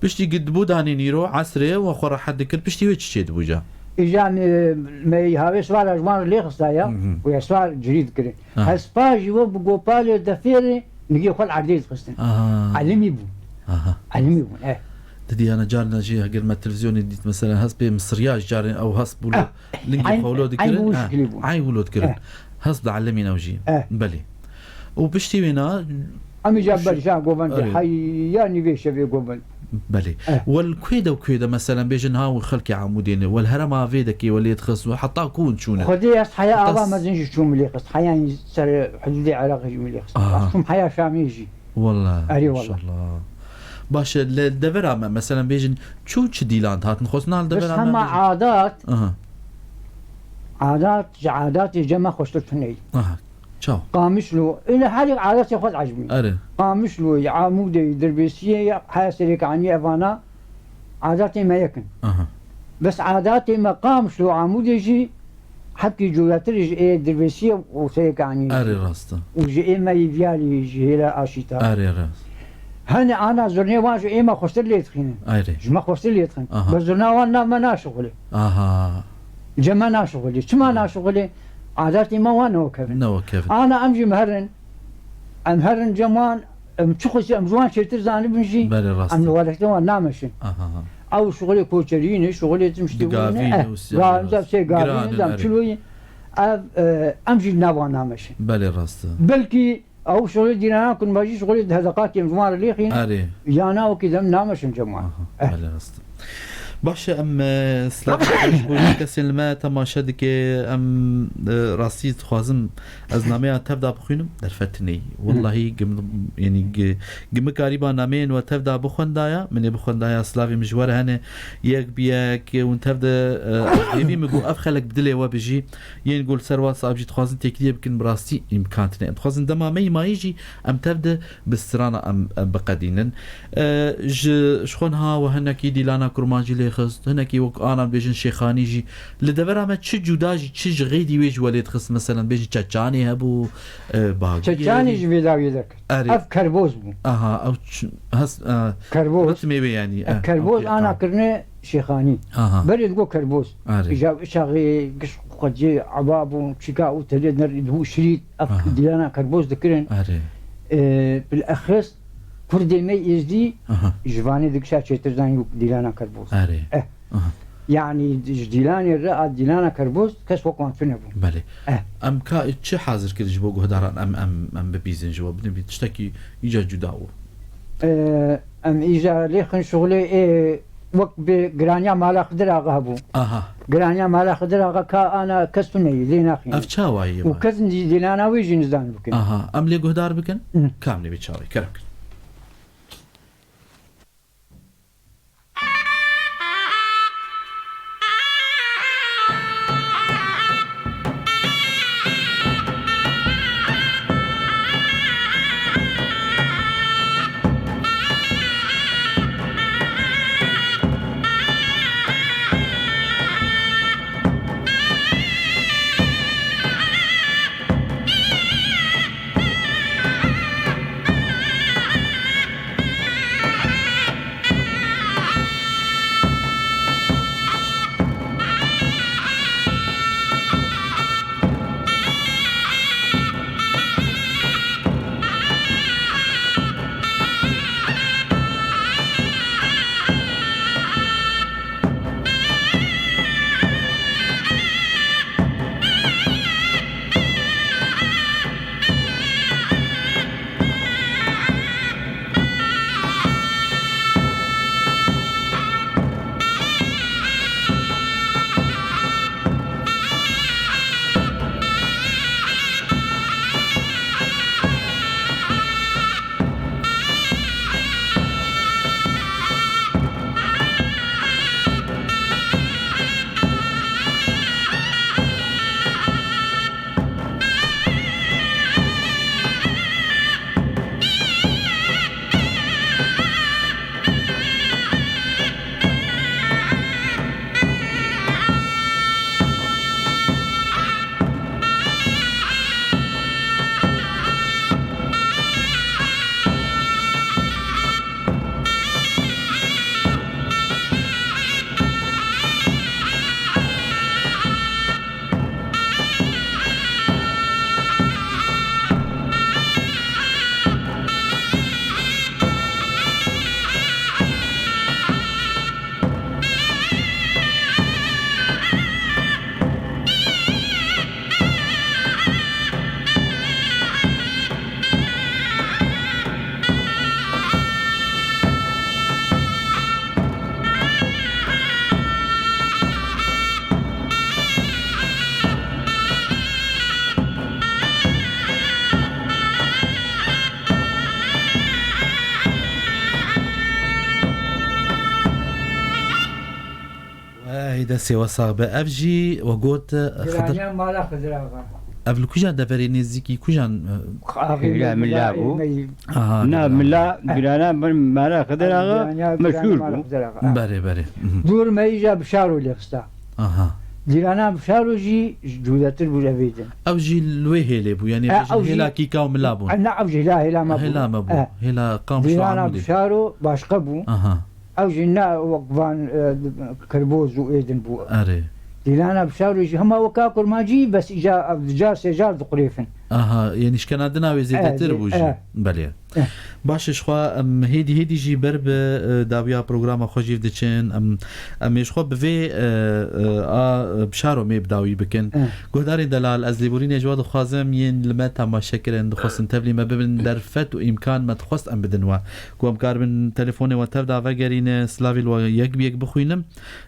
Piştî gi dibû danê nîro, esrê, we xwe rehet dikir, piştî wê çi çê dibû ca? Îja me, me hawê swara ji wan lê xistaya, Hı hı. Û ya swar cirî dikirin. Aha. Hespa jî we bi gopalê defêrê nigê xwe li erdê dixistin. Aha. Elimî bûn. Aha. Elimî bûn, eh. Didî yana carna jî heger me televîzyonê dît, mesela hespê Misiriya ji carên ew hesp bû lo, Ah, lingê eyn, xwe wilo eyn dikirin. Bû Ha, şiklî bûn. Eyn wilo dikirin. Eh. Hesp dielîmîn ew jî. Eh. Belê. Û piştî wêna Em îca Şu- berî şan govendê Erê. Heya nîvê şevê govend. Belê. Eh. Wel kuê de û kuê de, meselen, bêjin ha û xelkê Amûdê ne. Wel herema vê dekê we lê dixist û heta ku hûn çûne. Xwedê ez heya Heta ava s- mezin jî çûm lê xist. Heya ser hudûdê Iraqê jî min lê xist. Aha. Ez çûm heya Şamê jî. Wallah, Erê wallah. Maşallah. Baş e, li devera me, meselen, bêjin çû çi dîlan hatin xwestin li Bes devera me hema bêjin? Adat, Aha. Adat, ji adatê cema xweştir tune ye. Aha. Çaw? Qamişlo, ine herî adatê xwe dicibî. Erê. Qamişlo, Amûdê, Dirbêsiyê, heya Serêkaniyê evana adatê me yek in. Aha. Bes adatê me Qamişlo, Amûdê jî hepkî cûretir ji ê Dirbêsiyê û Serêkaniyê Erê jî. Rast e. Û ji ê me yê Viyalî jî hêla aşîta. Erê rast. Hene ana zurnê wan ji ê me xweştir lê dixînin. Erê. Ji me xweştir lê dixin. Aha. Bes zurna wan na me naşixulê. Aha. Cem me naşixulê. Çima Aha. Naşixulê? Adatê me wan ne wekevin. Ne wekevin. Ana em jî em herin. Em herin cem wan, em çi xwesî em ji wan çêtir zanibin jî, Belê, rast em e. Li welatê wan nameşin. Aha. Ew şixulê koçerî ne, şixulê tim ştê Digavîn wî ne. Eh, û se-, ga-, em da sê gavîn giran ne, in, da em erê. Çilo ye. Ev, e, em jî nav wan nameşin. Belê, rast e. Belkî Ew şixulê dînana ku ma jî şixulê di hedeqakê em ji wan re lêxîn. Erê. Yana wekî dem nameşin cem wan. Aha, Eh. Belê rast e. Baş e, em, e, silavê xweş bo kesên li me temaşe dike, em, e, rastî dixwazim ez nameya tev de bixwînim, derfet tune ye. Wellahî gim, yanî gi-, gimik karîba nameyên we tev de bixwendaya, min ê bixwendaya, silavê min ji we re hene, yek bi yek, hûn tev de, e, hêvî min ku ev xelek bi dilê we bijî, yên ku li ser WhatsApp jî dixwazin têkiliyê bikin, bi rastî îmkan tune. Em dixwazin dema me yî mayî jî em tev de bi strana em, em biqedînin. E, ji, ji xwe niha we hinekî dîlana kurmancî lê xist, hinekî wek ana bêjin şêxanî jî. Li devera me çi cuda jî, çi ji xêdî wê ji we lê dixist, meselen bêjin çeçanê hebû, e, bagiyê Çeçanê hebû. Ji vê dawiyê derket. Erê. Ev kerboz bû. Aha, ew ç-, hes-, e, Kerboz. Ritmê wê yanî, Ev e, kerboz okey, ana tamam. Kirine şêxanî. Aha. Berê digo kerboz. Erê. Îja çaxê giş xwecê eba bû, çîka û telê ner dibû şirît, ev Aha. Dîlana kerboz dikirin. Erê. E, bilexis, Kurdê me êzdî Aha. Ji vanê dikişa çêtir zanî û dîlana kerboz. Erê. Eh. Aha. Yanî ji dîlanê re a dîlana kerboz kes wek wan tune bû. Belê. Eh. Em ka çi hazir kir ji bo guhdaran em, em, em bibîzin ji bo bidin bî tiştekî îca cuda û. Eh, em îca lê xin şuxulê ê wek bi giraniya mala Xidir Axa hebû. Aha. Giraniya mala Xidir Axa ka ana kes tune yî lê naxîne. Ev çawa ye? Û kes dî-, dîlana wê jî nizan bikin. Aha. Em lê guhdar bikin? Hı. Kam lê bi çawê. Kerem kir. Wey, destê we sax be. Ev jî we got, e, Xidir. Giraniya mala Xidir Axa. Ev li kujan deverê nêzîkî kujan, e, Axê Hêla me, mila mila bû. Me. Aha, Na, giraniya. Mila, girana mala Xidir Axa Giraniya, meşhur giraniya mala bû. Xidir Axa. Berê, berê. Mhm. Dûr me îja bi Şaro lê xista. Aha. Dîlana bi Şaro jî cudetir bû evê din. Ew jî li wê hêlê bû, yanî E, bêjin ew jî hêla kîka û mila bûn. E, ne, ew jî hêla, hêla me bû. Hêla me bû. E. Hêla Qamişlo Dîlana Amûdê. Bi Şaro başqe bû. Aha. Ew jî ne wek van, e, kerboz û êdin bû. Erê. Dîlana bi Şaro jî hema weka kurmancî, bes îca ev di car sê car diqurêfin. Aha, yanî şkenandina wê zêdetir bû jî. Belê. Baş e, jixwe em hêdî hêdî jî ber bi, e, dawiya programa xwe jî diçin. Em, em ê jixwe bi vê, e, e, a, e, bi şaro me bi dawî bikin. Guhdarên delal, ez lêborînê ji we dixwazim, yên li me temaşe kirin, dixwestin tevlî me bibin, derfet û îmkan me dixwest em bidin we. Ku em karibin telefonê we tev da vegerîne, silavê li we yek bi yek bixwînim.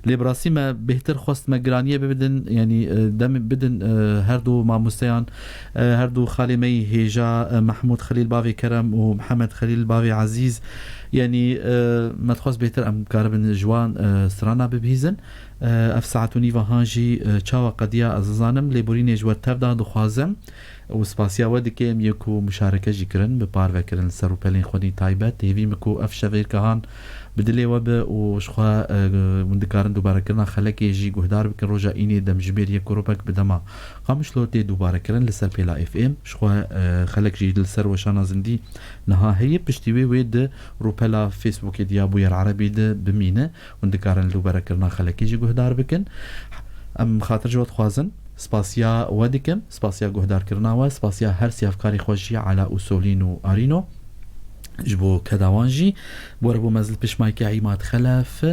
Lê bi rastî me bêhtir xwest me giraniyê bibidin, yanî, e, dem bidin, e, her du mamosteyan, e, her du xalê me yî hêja, e, Mehmûd Xelîl bavê Kerem û Mihemed Xelîl bavê Ezîz. Yanî, e, me dixwest bêhtir em karibin ji wan, e, strana bibihîzin. E, ev saet û nîva han jî, e, çawa qediya ez nizanim, lêborînê ji we tev da dixwazim. Û spasiya we dikim yê ku muşareke jî kirin, bi parve kirin li ser rûpelên xwedî taybet. Hêvî min ku ev şevêrke han bi dilê we be û ji xwe, e, hûn dikarin dubarekirina xelekê jî guhdar bikin. Roja înê demjimêr yek û rubek bi dema Qamişlo tê dubarekirin li ser Pêla F M. Ji xwe, e, xelek jî li ser weşana zindî niha heye. Piştî wê wê di rûpela Facebookê diya Bûyer Erebî de bimîne. Hûn dikarin li dubarekirina xelekê jî guhdar bikin. Em xatir ji we dixwazin. Spasiya we dikim, spasiya guhdarkirina we, spasiya her sî hevkarê xwe jî Ela û Solîn û Arîno. Ji bo keda wan jî, bi we re bû mezil pişt maykê Îmad Xelef.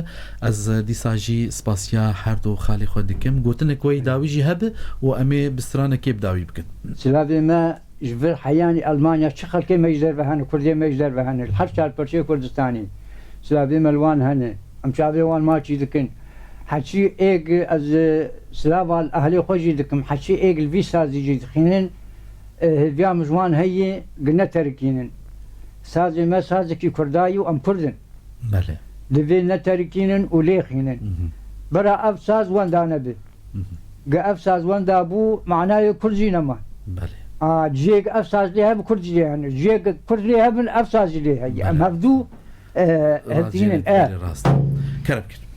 Ez dîsa jî spasiya her du xalê xwe dikim. Gotinek we yî dawî jî hebe û em ê bi stranekê bi dawî bikin. Silavê me ji vir heyanî Elmanya çi xelkê me ji derve hene, Kurdê me ji derve hene, li her çar perçeyê Kurdistanê. Silavê me li wan hene. Em çavê wan maçî dikin. Heçî êg ez, e, silava li ehlê xwe jî dikim. Heçî êg li vî sazî jî dixînin. E, hêviya min ji wan heye, gi neterikînin. Sazê me sazekî Kurdayî û em Kurd in. Belê. Divê neterikînin û lêxînin. Mhm. Bira ev saz wenda nebe. Mhm. Ge ev saz wenda bû, manayê Kurd jî nema. Belê. A, ciyê ge ev saz lê hebe Kurd jî lê hene. Ciyê ge Kurd lê hebin, ev saz jî lê heye. Em Belê. hevdû, e, Racê hevdînin. E. Belê rast. Kerem kir.